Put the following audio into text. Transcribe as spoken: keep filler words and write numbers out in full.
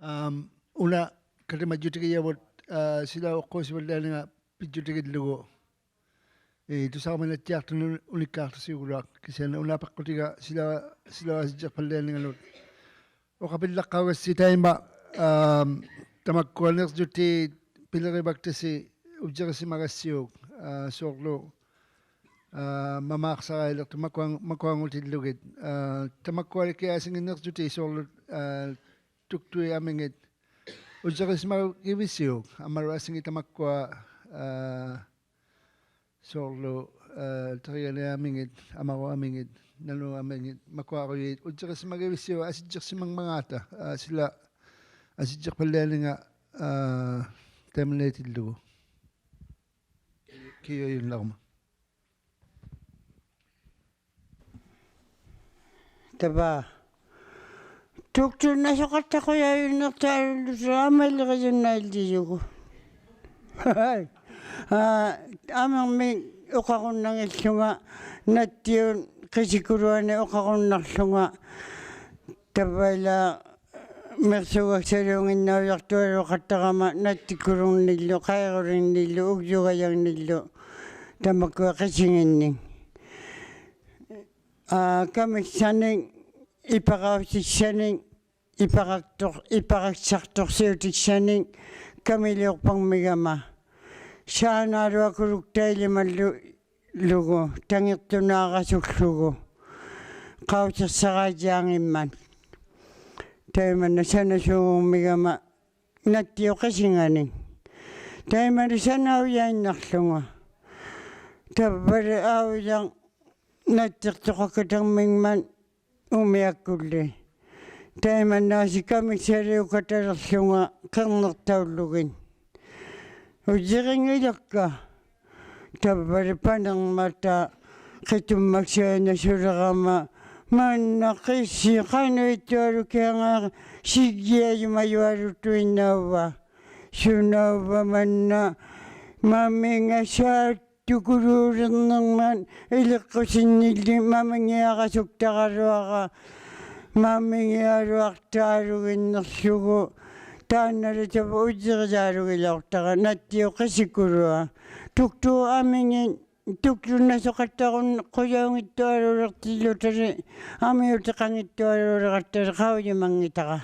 Am, una katimajjutigijavut, aa, sila uqquusivallaaninga pijjutigillugu. Ii, tusarama nattiaqtunut unikkaaqtusiuguluaq, kisiani una apiqqutiga sila, sila asijjiqpallaaninganut. Uqapillaqqaugassi taima, am, tamakkua nirjutit pilirivaktasi ujjirisimagassiuk, aa, suurlu, aa, mamaaqsarailiqtut makuang-, makuangutillugit. Aa, tamakkualikkit asingi nirjutit suurlu, aa, tuktuit amingit ujjirisimagivisiuk, ammalu asingi tamakkua, aa, suurlu, aa, tirigani amingit, amaru amingit, nanu amingit, makuarujit ujjirisimagivisiuk asijjiqsimangmangaata, aa, sila asijjiqpallaaninga, aa, taimannaitillugu. Kiiujunnaruma. Tavaa. Tuktunnasuqatta qujaujunniqtaalulluta amalirijunnaillijugu. Aa, amirmik uqarunnangillunga, nattiut qisikuluani uqarunnaqłunga, tavvaila mirsugaksaliunginnaujaqtualuqattarama nattikulunnillu, qairulinnillu, ukyugajangnillu, tamakkua qisinginnik. Aa, kamiksanik, ipaqautiksanik, ipaqaqtuq-, ipaqaksaqtuqsiutiksanik kamiliuqpangmigama. Saanaaluakuluktailimallu-, lugu, tangiqtunaarasukługu, qautiqsarajiangimmat. Taimanna sanasuungungmigama nattiup qisinganik. Taimani sanaujainnaqłunga. Tavvali aujaq nattiqtuqakkatangmingmat umiakkulli. Taimannaasi kamiksaliukataliqłunga qirniqtaullugit. Ujjiringilakka. Tavvali panirmata qitummaksainasulirama, manna qisi qanuittualukianga siggiajumajualutuinnauva. Sunauvva manna maminga saat- tukuluulinirmat iliqqusinnilli mamingiarasuktaraluara, mamingialuaqtaaluginnirlugu, taannali tavva ujjirijaalugilauqtara nattiup qisikulua. Tuktuuq amingit, tuktunnasuqattarun qujaunngittualuuliqtillutali, amiutiqanngittualuuliqattali qaujimanngitara.